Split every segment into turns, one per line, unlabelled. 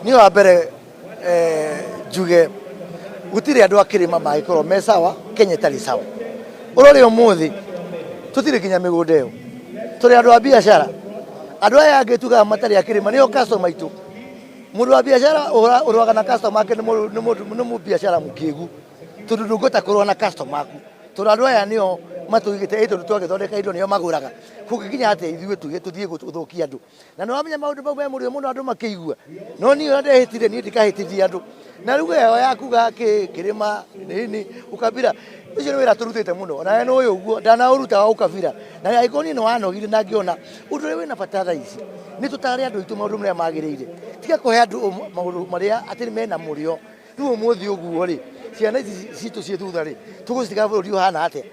Niĩ wa mbere njuge gũtirĩ andũ a kĩrĩma mangĩkorwo me sawa Kenya ĩtarĩ sawa. Ũrore ũmũthĩ tũtirĩ nginya mĩgũnda ĩyo, tũrĩ andũ a biacara. Andũ aya angĩ tugaga matarĩ a kĩrĩma nĩo customer aitũ. Mũndũ wa biacara ũrũaga na customer ake nĩ mũbiacara mũkĩgu, tondũ ndũngĩhota kũrũa na customer aku, tondũ andũ aya nĩo matũigĩte ĩ tondũ twagĩthondeka indo nĩo magũraga. Kũngĩkinya atĩa ithuĩ tuge tũthiĩ gũthũkia andũ? Na nĩ wamenya maũndũ mau me mũrĩo mũno andũ makĩigua. No niĩ ũrĩa ndehĩtire niĩ ndikahĩtithia andũ. Na rĩu ĩyo ya kuga kĩrĩma nini ukabira ũcio nĩ wĩra tũrutĩte mũno. Nawe nĩ ũĩ ũguo ndanaũruta wa ukabira. Na angĩkorwo niĩ nĩ wanogire na ngĩona ũndũ ũrĩa wĩna bata thaa ici nĩ tũtare andũ aitũ maũndũ marĩa magĩrĩire. Tiga kũhe andũ maũndũ marĩa atĩ mena mũrĩo. Rĩu ũmũthĩ ũguo rĩ, ciana ici citũ ciĩ thutha rĩ, tũgũcitiga bũrũri ũhana atĩa?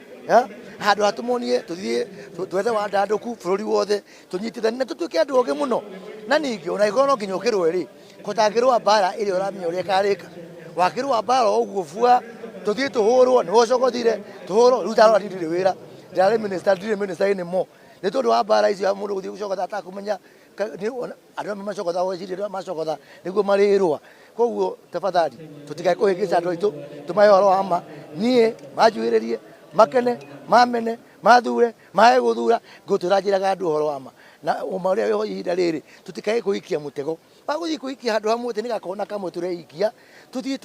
Handũ ha tũmonie tũthiĩ twethe wandandũku bũrũri wothe, tũnyitithanie na tũtuĩke andũ ogĩ mũno. Na ningĩ ona angĩkorwo no nginya ũkĩrũe rĩ, kũtangĩrũa mbara ĩrĩa ũramenya ũrĩa ĩkarĩka. Wakĩrũa mbara o ũguo bua, tũthiĩ tũhũrwo, nĩwe ũcogothire, tũhũrwo, rĩu tarora niĩ ndirĩ wĩra, ndirarĩ minister, ndirĩ minister anymore. Nĩ tondũ wa mbara icio mũndũ gũthiĩ gũcogotha atakũmenya andũ amwe macogotha ũgeciria macogotha nĩguo marĩrũa. Koguo tafadhali tũtikae kũhĩngĩca andũ aitũ, tũmahe ũhoro wa ma. Niĩ manjugĩrĩrie, makene, mamene, mathure, mage gũthura, ngũtũra njĩraga andũ ũhoro wa ma. Na ũma ũrĩa wĩho ihinda rĩrĩ, tũtikae kwĩikia mũtego wa gũthiĩ kwĩikia handũ hamwe atĩ nĩ gakona kamwe tũreikia, tũthiĩ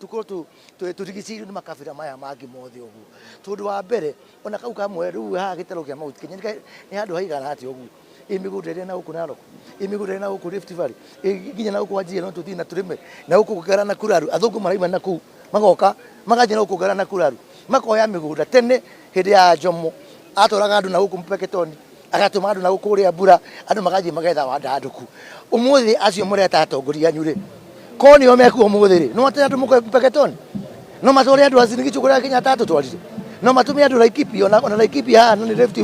tũkorwo tũrigicĩirio nĩ makabira maya mangĩ mothe ũguo. Tondũ wa mbere ona kau kamwe rĩu haha gĩtarũ kĩa Mount Kenya nĩ handũ haigana atĩa ũguo. Ĩ mĩgũnda ĩrĩa na gũkũ Narok, ĩ mĩgũnda ĩrĩa na gũkũ Rift Valley, ĩ nginya na gũkũ Wajir no tũthiĩ na tũrĩme na gũkũ Ngara na Kuraru. Athũngũ maraima na kũu magoka magathiĩ na gũkũ Ngara na Kuraru makoya mĩgũnda. Tene hĩndĩ ya Jomo atwaraga andũ na gũkũ Mpeketoni, agatũma andũ na gũkũ ũrĩa mbura, andũ magathiĩ magetha wandandũku. Ũmũthĩ acio mũreta atongoria anyu rĩ, korwo nĩo mekuo ũmũthĩ rĩ, no matware andũ Mpeketoni? No matware andũ a Uasin Gishu kũrĩa Kenyatta atũtwarire? No matũme andũ Laikipia? Ona Laikipia haha nĩ Rift